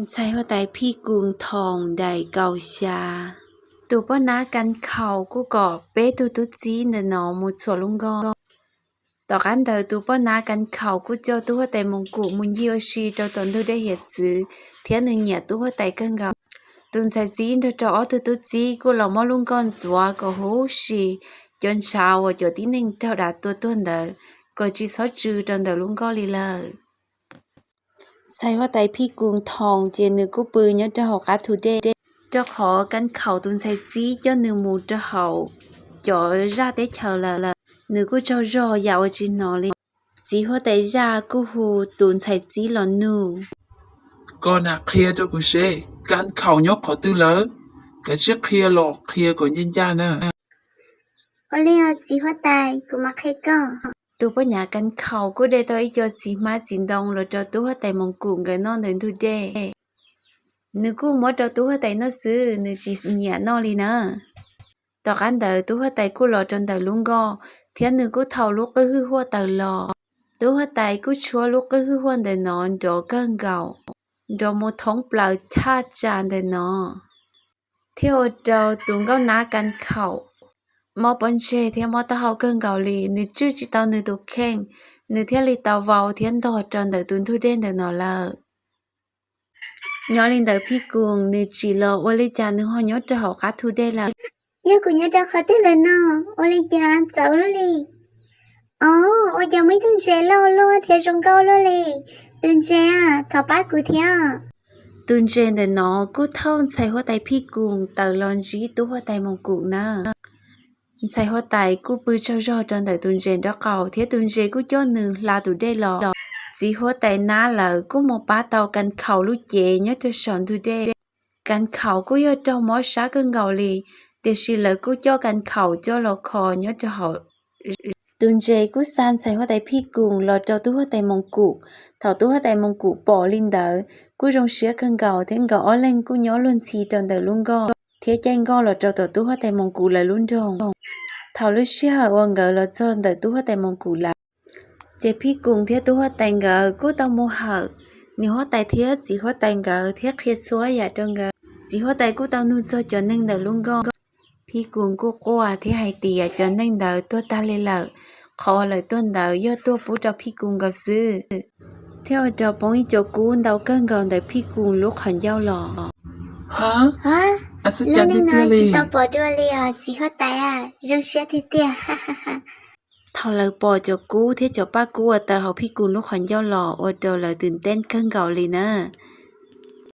Ntxhais huab tais Phij Koos thaum daim kaum xya. Tus poj nab Kas Khaum kuj kom peb tug tub txib ntawm no mus txhuam lub nkoj. Tom qab ntawd tus poj nab Kas Khaum kuj coj tub huab tais Moos Kum mus ncig ua si rau tom ntug dej hiav txwv thiab nws nyiam tub huab tais kawg nkaus. Tus ntxhais txib nrog rau ob tug tub txib kuj los muab lub nkoj ntxuav kom huv si, cov ntshav uas cov tib neeg raug dam tua tuag ntawd kom tsis txhob tsw rau ntawm lub nkoj li lawm. Ntxhais huab tais Phij Koos thaum ces nws kuj pw nyob rau hauv qab thu dej, rau qhov Kas Khaum tus ntxhais txib coj nws mus rau hauv cov zaj teb chaws lawm, nws kuj tsaug zog yam uas tsis hnov li. Txiv huab tais zaj kuj hu tus ntxhais txib los nug, Koj nam qhia rau kuv seb Kas Khaum nyob qhov twg lawm, kav tsij qhia los qhia kom ncaj ncaj na. Ua li os txiv huab tais, kuv mam qhia koj. Tus poj nab Kas Khaum kuj de tau ib co txiv hmab txiv ntoo los rau tub huab tais Moos Kum nkawd noj ntawm ntug dej. Nws kuj muab rau tub huab tais noj xwb, nws tsis nyiam noj li na. Tom qab ntawd tub huab tais kuj los rau ntawm lub nkoj thiab nws kuj thau lub qwj hwj huaj tawm los. Tub huab tais kuj tshuab lub qwj hwj huaj ntawm no nrov kawg nkaus, nrov mus thoob plaws thaj tsam ntawm no, thiab ua rau tus nkauj nab Kas Khaum mob pob ntseg thiab mob taub hau kawg nkaus li, nws tswj tsis tau nws tus kheej, nws thiaj li tau vau thiab ntog rau ntawm tus ntug dej ntawm no lawm. Nyob li ntawd Phij Koos nws tsim los ua li cas nws ho nyob rau hauv qab thu dej lawm. Yog kuv nyob rau qhov twg lawm no, ua li cas txawv luaj li? Os, ua cas muaj ib tug ntses loj luaj thiab zoo nkauj luaj li? Tus ntses a, thov pab kuv thiab. Tus ntses ntawm no kuj thauj ntxhais huab tais Phij Koos tawm los ntsib tub huab tais Moos Kum na. Ntxhais huab tais kuj pw tsaug zog rau ntawm tus ntses nraub qaum thiab tus ntses kuj coj nws hla tus dej los. Txiv huab tais nab lawv kuj mus pab tau Kas Khaum lub cev nyob rau saum ntug dej. Kas Khaum kuj yog raug mob sab kawg nkaus li, tiam sis lawv kuj coj Kas Khaum coj los kho nyob rau hauv. Tus ntses kuj xa ntxhais huab tais Phij Koos los rau tub huab tais Moos Kum. Thaum tub huab tais Moos Kum pom li ntawd kuj zoo siab kawg nkaus thiab nkawd ob leeg kuj nyob luag ntxhi rau ntawm lub nkoj thiab caij nkoj los rau tom tub huab tais Moos Kum lawv lub nroog. Thaum lub sij hawm uas nkawd los txog ntawm tub huab tais Moos Kum lawv, ces Phij Koos thiab tub huab tais nkawd kuj tau mus hawm niam huab tais thiab txiv huab tais nkawd thiab qhia txhua yam rau nkawd. Txiv huab tais kuj tau nug txog cov neeg ntawm lub nkoj. Phij Koos kuj quaj thiab hais tias cov neeg ntawd tuag tag li lawm, qhov uas lawv tuag ntawd yog tuag pub rau Phij Koos nkaus xwb, thiab ua rau poob ib co kub ntau kawg nkaus ntawm Phij Koos lub qhov ncauj los. Tsis tau pom dua li os txiv huab tais, zoo siab tiag tiag. Thaum lawv pom cov kub thiab cov paj kub uas tawm hauv Phij Koos lub qhov ncauj los ua rau lawv twm teeb kawg nkaus li na.